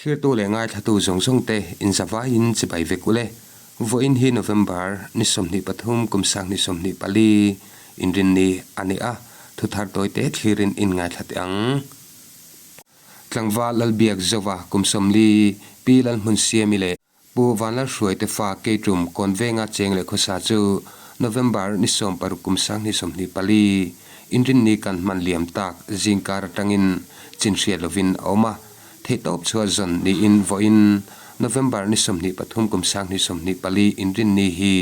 Thlirtu leh ngaithlatu zawng zawng te inzavaiin chibai vek ule. Vawiin hi November ni 23 kum 2024 inrinni a ni a, thuthar tawite thlirin in ngaithla teh ang. Tlangval Lalbiak Zova kum 40, Pi Lalhmunsiami leh Pu Vanlalhruaite fa Keitum Kawnvenga cheng leh khawsa chu November ni 16 kum 2024 inrinni kan hman liam tak zingkar atangin chin hriat lovin a awm a, theihtawp chhuah zawn niin vawiin November ni 23 kum 2024 inrinni hi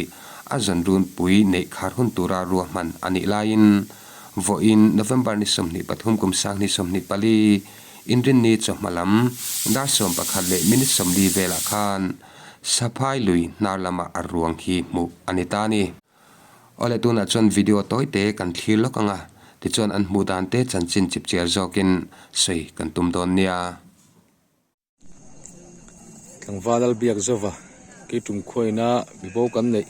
a zawn runpui neih khar hun tura ruahman a nih laiin vawiin November ni 23 kum 2024 Inrinni chawhma lam dar 11 leh minute 40 velah khan Saphai lui hnar lamah a ruang hi hmuh a ni ta a ni. Awle tunah chuan video tawite kan thlir lawk ang a, tichuan an hmuh dan te chanchin chipchiar zawkin sawi kan tum dawn nia. Tlangval Lalbiak Zova keitum khuaina mibo kan neih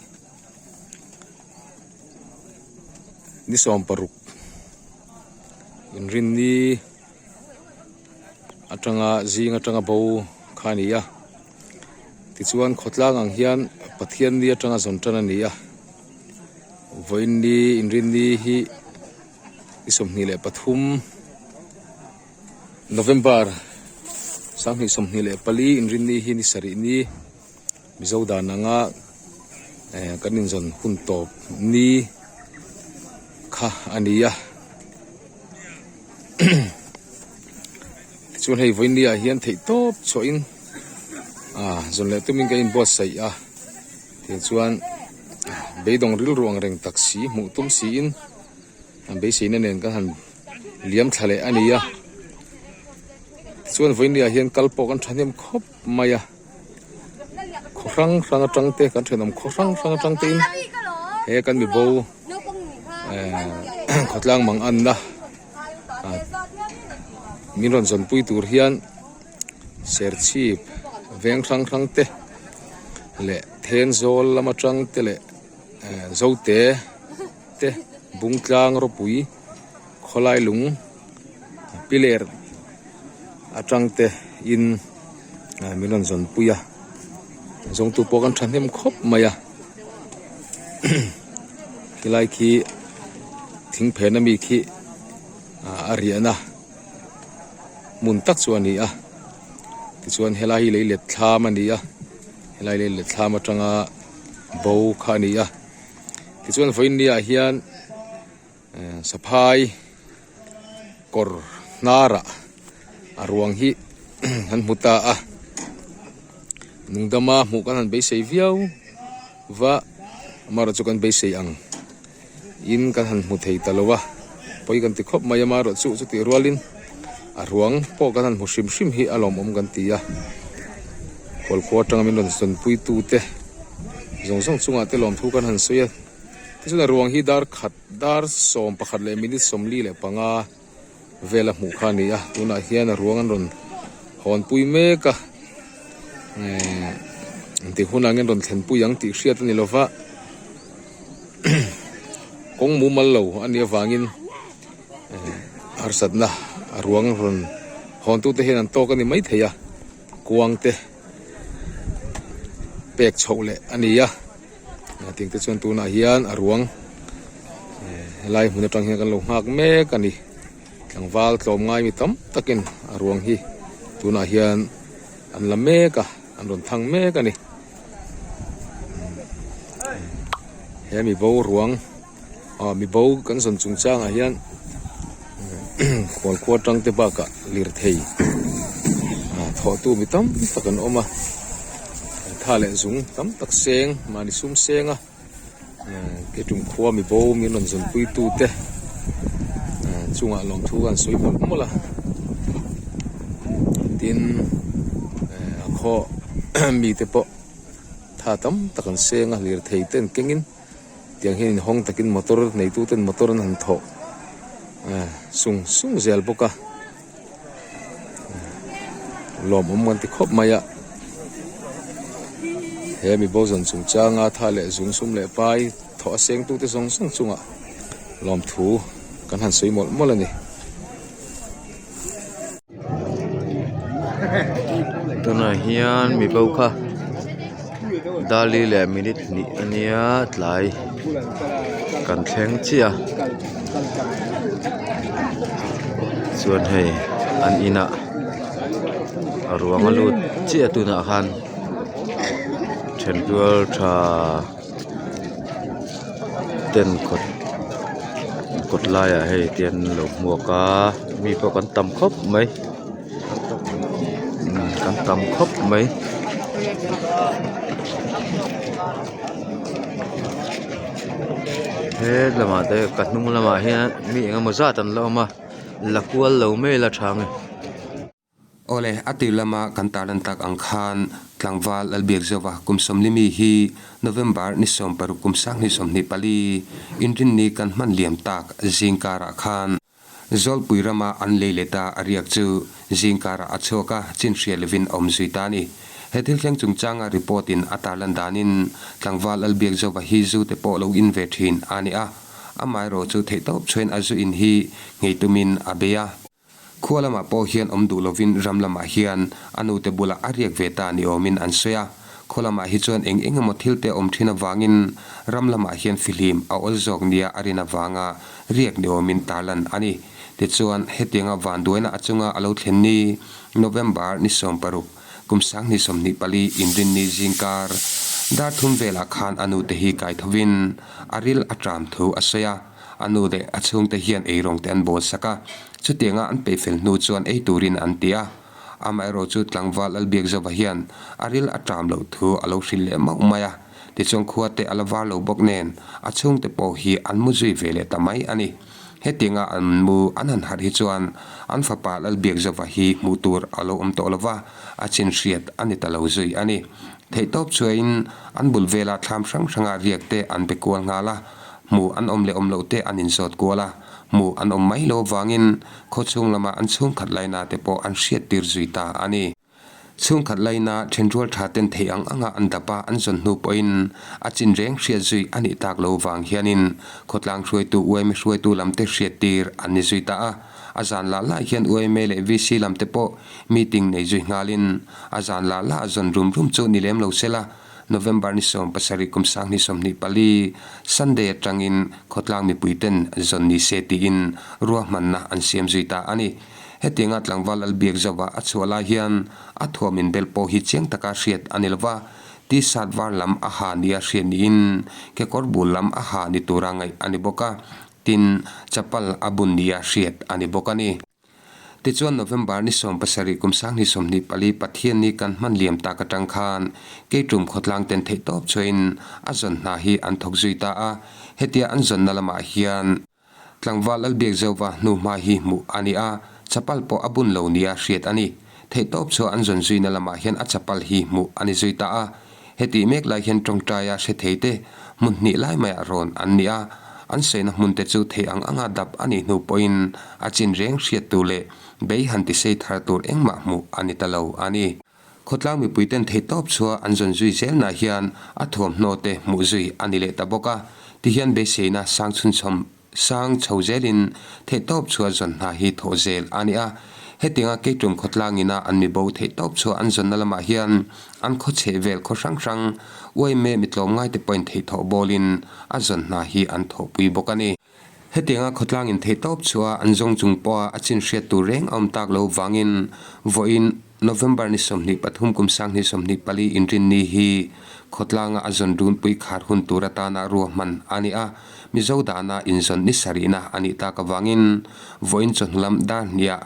ni 16 inrinni atanga zing atanga bo kha a ni a tichuan khawtlang ang hian Pathianni atanga zawn tan a ni a vawiinni inrinni hi ni 23 November 2024 inrinni hi ni sarih ni Mizo dan anga eh kan inzawn hun tawp ni kha a ni a tichuan hei vawiin ni ah hian theih tawp chhuahin ah zawn leh tumin kan inbuatsaih a tichuan beidawng rilru ang reng tak si hmuh tum siin an beiseina nen kan han liam thla leh a ni a tichuan vawiin ni ah hian kal pawh kan thahnem khawp mai a. Khaw hrang hrang atang te kan thenawm khaw hrang hrang atang te in he kan mibo eh khawtlang mang anna min rawn zawnpui tur hian serchhip veng hrang hrang te leh Thenzawl lam atang te leh eh Zote te Bungtlang rawpui khawlai lung piler atang te in min rawn zawn pui a zawngtu pawh kan thahnem khawp mai a khilai khi thing phen ami khi a riahna hmun tak chu a ni a tichuan helai hi leilet thlam a ni a helai leilet thlam atanga bo kha a ni a tichuan vawiin ni ah hian. Saphai kawr hnarah a ruang hi an hmu ta a nungdama hmuh kan han beisei viau va amaherawh chu kan beisei ang in kan han hmu thei ta lo a pawi kan ti khawp mai a amaherawh chu chutih rualin a ruang pawh kan han hmu hrim hrim hi a lawmawm kan ti a kawlkhua atanga min rawn sawnpui tute zawng zawng chungah te lawmthu kan han sawi a. Tichuan a ruang hi dar khat dar 11 leh minute 45 vela hmuh kha a ni a tunah hian a ruang an rawn hawnpui mek a ehh engtik hunah nge an rawn thlenpui ang tih hriat a ni lova kawng mumal lo a nih avangin ehh harsatna a ruang rawn hawntute hian an tawk a ni maithei a kuang te pek chhoh leh a ni a. Tiang te chuan tunah hian a ruang helai hmun atang hian kan lo nghak mek a ni tlangval tlawm ngai mi tam takin a ruang hi tunah hian an la mek a an rawn thang mek a ni he mi bo ruang ah mi bo kan zawn chung changah hian khualkhua tang te bakah lirthei thawhtu mi tam tak an awm a tha leh zung tam tak seng mahni sum seng a ketum khua mi bo min rawn zawn pui tu te chungah lawmthu an sawi mawlh mawlh a tin a khaw mite pawh tha tam tak an seng a lirthei ten kengin. Tiang hian inhawng takin motor neitu ten motor an han thawh sung sung zel bawk a lawmawm kan ti khawp mai a he mi bo zawn chung changa tha leh zung sum leh pai thawh a seng tute zawng zawng chungah lawmthu kan han sawi mawlh mawlh a ni. Tunah hian mi bo kha dali leh minute hnih a nia tlai kan thleng chiah a chuan hei an inah a ruang a lut chiah tunah khan thentual tha. Ten kawt kawt laiah hei te an lo hmuak a mi pawh kan tam khawp mai umm kan tam khawp mai. He lamah te ka hnung lamah hian mi eng emaw zat an la awm a la kual lo mai la tha ang e. Awle, a tir lama kan tarlan tak ang khan tlangval Lalbiakzauva kum sawmli mi hi November ni 16 kum 2024 inrinni kan hman liam tak zingkarah khan Zawlpui rama an lei let a a riak chu zingkarah a chhuak a, chin hria lovin a awm zui ta a ni. He thil thleng chungchanga report in a tarlan danin tlangval Lalbiakzauva hi zu te pawh lo in ve thin a ni a, amaherawh chu theihtawp chhuain a zu in hi nghei tumin a bei a. Khua lamah pawh hian awm duh lovin ram lamah hian a nute bulah a riak ve ta ni awmin an sawi a. Khaw lamah hi chuan eng eng emaw thil te awm thin avangin ram lamah hian fihlim a awl zawk nia a rin avanga riak ni awmin tarlan a ni. Tichuan, hetianga vanduaina a chunga a lo thlen ni, November ni 16, kum 2024 inrinni zingkar dar thum velah khan a nute hi kaithovin a ril a tram thu a sawi a. A nu leh a chhungte hian eirawng te an bawl sak a, chutianga an peihfel hnu chuan ei turin an ti a. Amaherawh chu tlangval Lalbiakzauva hian a ril a ṭam loh thu a lo hrilh leh mauh mai a, tichuan khua te a la var lo bawk nen a chhungte pawh hi an mu zui ve leh ta mai a ni. Hetianga an mu an han harh hi chuan an fapa Lalbiakzauva hi hmuh tur a lo awm tawh lo va, a chin hriat a ni ta lo zui a ni. Theihtawp chuain an bul vela thlam hrang hranga riak te an be kual nghal a, Hmuh an awm leh awm loh te an inzawt kual a, hmuh an awm mai lo avangin khawchhung lama an chhungkhat laina te pawh an hriattir zui ta a ni. Chhungkhat laina thenrual tha ten theih ang anga an dap a an zawn hnu pawhin a chin reng hriat zui a nih tak lo vang hianin khawtlang hruaitu uaimi hruaitu lam te hriattir an ni zui ta a. A zan lah lah hian uaime leh VC lam te pawh meeting nei zui nghalin a zan lah lah a zawn rum rum chu ni lem lo sela November ni 17 kum 2024, Sunday atangin khawtlang mipuiten zawn ni se tiin ruahmanna an siam zui ta a ni. Hetianga tlangval Lalbiakzauva a chhuah lai hian a thuam inbel pawh hi chiang taka hriat a ni lova, T-shirt var lam a ha nia hriat niin kekawr bul lam a ha ni tura ngaih a ni bawk a, tin, chapal a bun nia hriat a ni bawk a ni. Tichuan November ni 17 kum 2024 Pathianni kan hman liam tak atang khan Keitum khawtlang ten theihtawp chuain a zawn hna hi an thawk zui ta a, hetia an zawnna lamah hian tlangval Lalbiakzauva hnuhma hi hmuh a ni a, chapal pawh a bun lo nia hriat a ni. Theihtawp chhuah an zawn zuina lamah hian a chapal hi hmuh a ni zui ta a, Hetih mek lai hian tawngtaia hre thei te hmun hnih lai maiah rawn an ni a, an sawina hmun te chu thei ang anga dap a nih hnu pawhin a chin reng hriat tur leh bei han ti sei thar tur engmah hmuh a ni ta lo a ni. Khawtlang mipui ten thei tawp chhuah an zawn zui zelnah hian a thuamhnaw te hmuh zui a ni leh ta bawk a, tihian beiseina sang chhunchawm Sang chho zelin theihtawp chhuah zawn hna hi thawh zel a ni a. Hetianga Keitum khawtlangina an mibo theihtawp chhuah an zawnna lamah hian an khaw chheh vel khaw hrang hrang uaime mitlawm ngaite pawhin theihtawh bawlin a zawn hna hi an thawhpui bawk a ni. Hetianga khawtlangin theihtawp chhuah an zawng chung pawha a chin hriat tur reng a awm tak lo vangin vawiin November ni 23 kum 2024 inrinni hi khawtlanga a zawn runpui khar hun tur atana ruahman a ni a, Mizo dana inzawn ni sarihna a nih tak avangin vawiin chawhnu lam dar hniah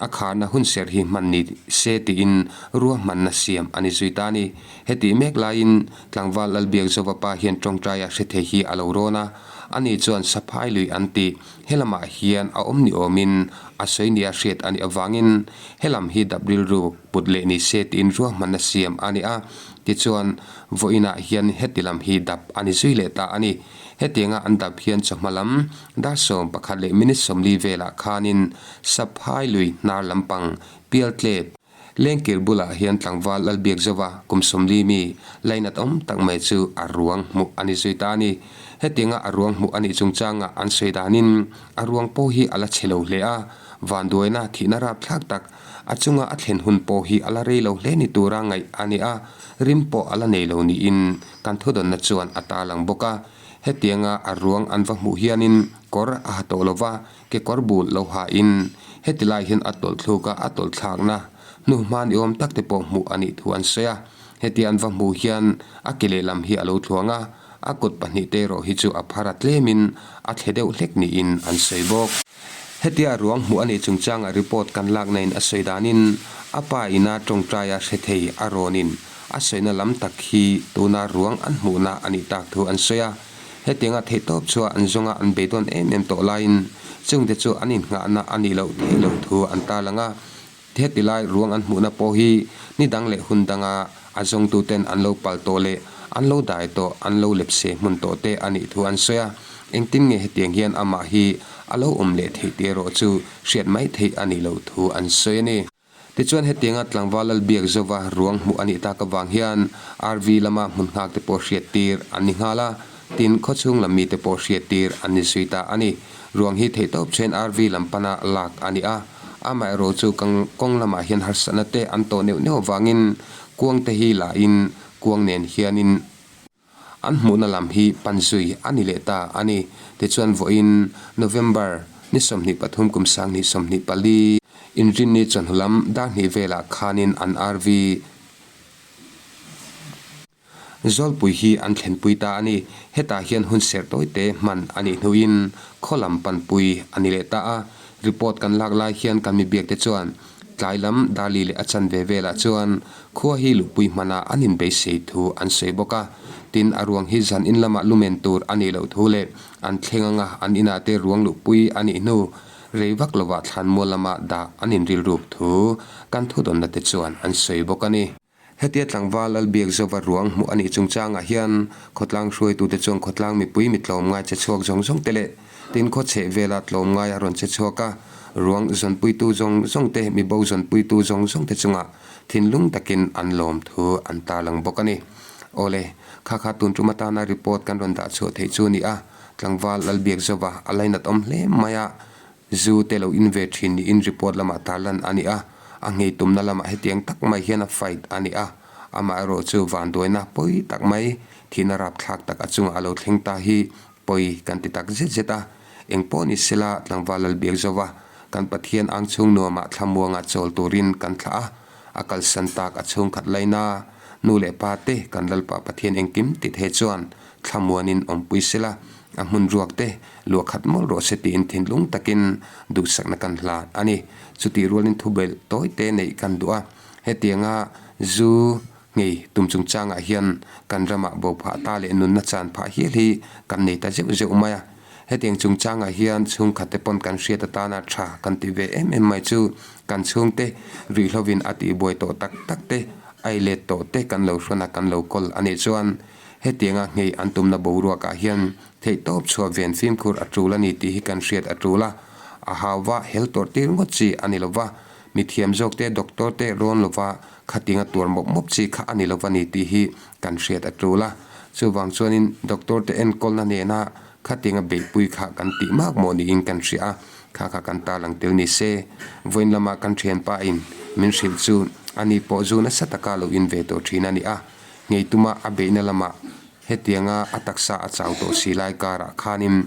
a kharna hun ser hi hman ni se tiin ruahmanna siam a ni zui ta a ni. Hetih mek laiin tlangval Lalbiakzauva pa hian tawngtaia hre thei hi a lo rawn a, ani chuan Saphai lui an tih He lamah hian a awm ni awmin a sawi nia hriat a nih avangin he lam hi dap rilru put leh ni se tiin ruahmanna siam a ni a. Tichuan, vawiinah hian heti lam hi dap a ni zui leh ta a ni. Hetianga an dap hian chawhma lam dar 11 leh minute 40 velah khanin Saphai lui hnar lampang Pialtlep, Lengkir bulah hian tlangval Lalbiakzauva kum 40 mi lainat awm tak mai chu a ruang hmuh a ni zui ta a ni. Hetianga a ruang hmuh a nih chungchanga an sawi danin a ruang pawh hi a la chhe lo hle a, vanduaina thihna rapthlak tak A chunga a thlen hun pawh hi a la rei lo hle ni tura ngaih a ni a, rim pawh a la nei lo niin kan thudawnna chuan a tarlang bawk a. Hetianga a ruang an va hmuh hianin kawr a ha tawh lo va, kekawr bul lo hain heti lai hian a tawlhthluk a, a tawlhthlakna hnuhma ni awm tak te pawh hmuh a nih thu an sawi a. Hetia an va hmuh hian a ke lehlam hi a lo thluang a, a kut pahnihte erawh hi chu a phar a tlemin a thle deuh hlek niin an sawi bawk. Hetia ruang hmuh a nih chungchangah report kan lakna in a sawi danin a pa ina tawngtaia hre thei a rawnin a sawina lam tak hi tuna ruang an hmuhna a nih tak thu an sawi a. Hetianga theihtawp chhuah an zawnga an beidawn em em tawh laiin chungte chu an inngahna a nih loh theih loh thu an tarlang a. Heti lai ruang an hmuhna pawh hi ni dang leh hun danga a zawngtuten an lo pal tawh leh an lo dai tawh, an lo lepse hmun tawh te a nih thu an sawi a. Engtin nge hetiang hian amah hi a lo awm leh theih tih erawh chu hriat mai theih a nih loh thu an sawi a ni. Tichuan hetianga tlangval Lalbiak Zova ruang hmuh a nih tak avang hian RV lama hmun nghak te pawh hriat tir an ni nghal a, tin khawchhung lam mite pawh hriat tir an ni zui ta a ni. Ruang hi theihtawp chen RV lam pana lak a ni a, amaherawh chu kawng lamah hian harsatna te an tawh neuh neuh avangin kuang te hi la in kuang nen hianin an hmuhna lam hi pan zui a ni leh ta a ni. Tichuan vawiin November ni 23 kum 2024 inrinni chawhnu lam dar hnih velah khanin an RV Zawlpui hi an thlenpui ta a ni. Hetah hian hun serh tawite hman a nih hnuin khaw lam panpui a ni leh ta a. Report kan lak lai hian kan mibiakte chuan tlai lam Dali leh a chanve velah chuan khua hi luhpui hmana an inbeisei thu an sawi bawk a. Tin, a ruang hi zan in lamah lumen tur a nih loh thu leh an thleng anga an inah te ruang luhpui a nih hnu rei vak lovah thlanmual lama dah an inrilruk thu kan thudawnna te chuan an sawi bawk a ni. Hetia tlangval Lalbiak Zova ruang hmuh a nih chungchangah hian khawtlang hruaitute chuan khawtlang mipui mi tlawmngai che chhuak zawng zawng te leh tin khaw chheh vela tlawmngai a rawn che chhuak a, ruang zawnpuitu zawng zawng te, mibo zawnpuitu zawng zawng te chungah thinlung takin an lawm thu an tarlang bawk a ni. Awle, kha kha tun tum atana report kan rawn dah chhuah theih chu a ni a, tlangval Lalbiak Zova a lainat awm hle mai a, Zu te lo in ve thin niin report lamah tarlan a ni a, a nghei tumna lamah hetiang tak mai hian a fight a ni a, amaherawh chu vanduaina pawi tak mai, thihna rapthlak tak a chungah a lo thleng ta hi pawi kan ti tak zet zet a, engpawh ni sela tlangval Lalbiak Zova kan Pathian ang chhung nuamah thlamuanga chawl turin kan thlah a, a kalsan tak a chhungkhat laina nu leh pa te kan Lalpa Pathian engkim ti the chuan thlamuanin awmpui sela, a hmun ruak te luah khat mawlh rawh se tiin thinlung takin duhsakna kan hlan a ni. Chutih rualin thubelh tawi te neih kan duh a, hetianga zu ngei tum chungchangah hian kan ramah bo phah ta leh nunna chan phah hial hi kan nei ta zeuh zeuh mai a. Hetiang chungchangah hian chhungkhat te pawn kan hriat atana tha kan ti ve em em mai chu kan chhungte ruihhlovin a tihbuai tawh tak tak te, ai let tawh te kan lo hrawn a kan lo kawl a nih chuan Hetianga nghei an tumna boruakah hian theihtawp chhuah ven fimkhur a tul a ni tih hi kan hriat a tul a, a hauva hel tawrh tir ngawt chi a ni lova, mithiam zawkte doctor te rawn lova khatinga tuar mawp mawp chi kha a ni lova ni tih hi kan hriat a tul a. Chuvang chuanin doctor te enkawlna nena khatinga beihpui kha kan tih mak mawh niin kan hria a, kha kha kan tarlang tel ni se. Vawiin lama kan thianpa in min hrilh chu ani pawh zu nasa taka lo in ve tawh thin a ni a. Ngei tuma a beihna lamah hetianga a taksa a chau tawh si lai karah khanin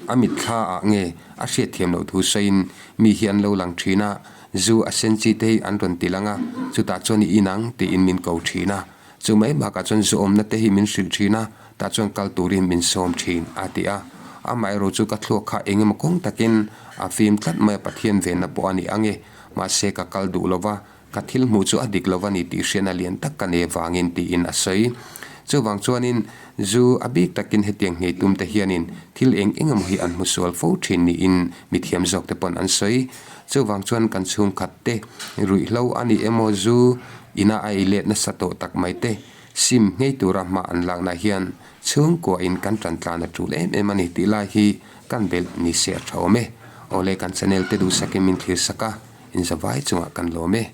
a mitthla ah nge a hriatthiam loh thu sawiin mi hi an lo lang thin a, zu a sen chi te hi an rawn ti lang a, chutah chuan i inang tiin min ko thin a, chu mai bakah chuan zu awmna te hi min hrilh thin a, tah chuan kal turin min sawm thin a ti a, amaherawh chu ka thluak kha eng emaw kawng takin a fim tlat mai a, Pathian venna pawh a ni ang e, mahse ka kal duh lova, Ka thil hmuh chu a dik lo a ni tih hriatna lian tak ka nei avangin tiin a sawi. Chuvang chuanin zu a bik takin hetiang nghei tumte hianin thil eng eng emaw hi an hmu sual fo thin niin mithiam zawkte pawn an sawi. Chuvang chuan kan chhungkhat te ruihhlo a ni emaw zu ina a ei let nasa tawh tak mai te sim nghei tura hma an lakna hian chhungkuain kan tan tlan a tul em em a ni tih lai hi kan belh ni se a tha awm e. Awle kan channel te duhsakin min thlir sak a. Inzavai chungah kan lawm e.